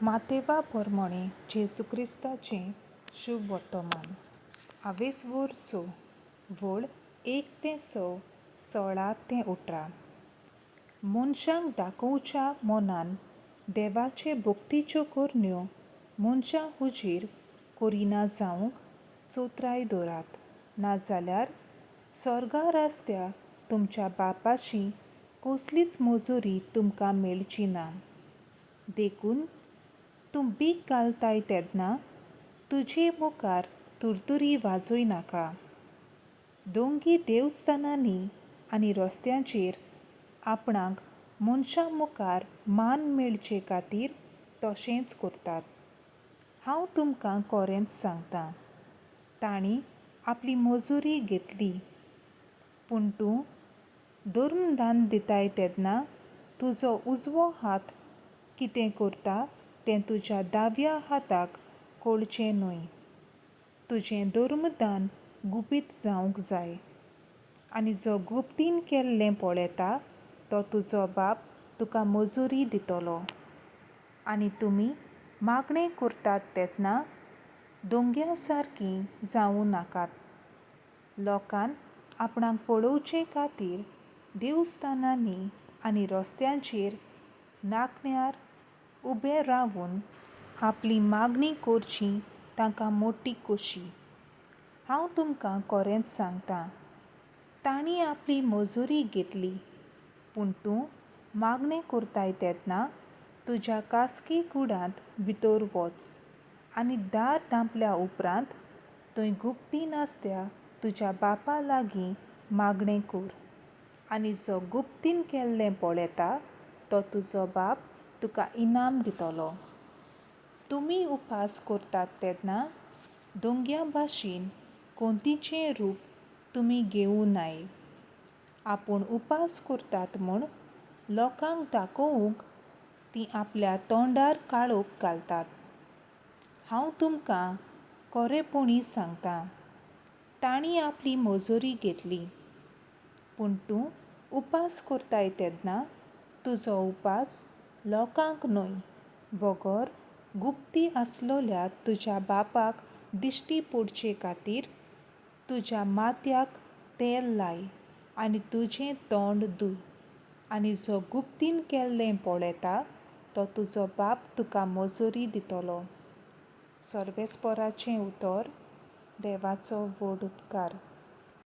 मातेवा पोरमोणें जेजू क्रिस्ताचें शुभ वर्तमान हावेस वोर स वळ एक ते स 16 ते 18. मनशांक दाखोवच्या मनान देवाचे भक्तीच्यो करण्यो मनशां हुजीर करिना जावंक चोत्राय दवरात, नाजाल्यार सोर्गा रास्त्या तुमच्या बापाशी कसलीच मजुरी तुमकां मेळची ना. देखून तूं भीक घालताय तेन्ना तुजे मुखार तुरतुरी वाजय नाका. दोंगी देवस्थानांनी आनी रस्त्यांचेर आपणाक मनशां मुखार मान मेळचे खातीर तशेंच करतात. हांव तुमकां खरेंच सांगतां, तांणी आपली मजुरी घेतली. पूण तूं धर्मदान दिताय तेन्ना तुजो उजवो हात कितें करता तें तुज्या दाव्या हाताक कळचें न्हय. तुजें धर्मदान गुपीत जावंक जाय आनी जो गुप्तीन केल्लें पळयता तो तुजो बाप तुका मजुरी दितलो. आनी तुमी मागणें करतात तेन्ना दोंग्या सारकीं जावं नाकात. लोकान आपणाक पळोवचे खातीर देवस्थानांनी आनी रस्त्यांचेर नाकण्यार उबे रावन आपली मागणी करची तांकां मोटी खोशी. हांव तुमकां खरेंच सांगतां, तांणी आपली मजुरी घेतली. पूण तूं मागणें करताय तेन्ना तुज्या खासगी कुडांत भितर वच आनी दार धांपल्या उपरांत थंय गुप्तीन आसत्या तुज्या बापा लागीं मागणें कर, आनी जो गुप्तीन केल्लें पळयता तो तुजो बाप तुका इनाम दितलो. तुमी उपास करतात तेन्ना दोंग्या भाशेन कोंतीचें रूप तुमी घेवं नाय. आपूण उपास करतात म्हूण लोकांक दाखोवंक तीं आपल्या तोंडार काळोख घालतात. हांव तुमकां खरेपणी सांगतां, तांणी आपली मजुरी घेतली. पूण तूं उपास करताय तेन्ना तुजो उपास लोकांक न्हय बगर गुप्ती आसलोल्या तुज्या बापाक दिश्टी पडचे खातीर तुज्या माथ्याक तेल लाय आनी तुजें तोंड धूय, आनी जो गुप्तीन केल्लें पळयता तो तुजो बाप तुका मजुरी दितलो. सर्वेस्पराचें उतर. देवाचो व्हड उपकार.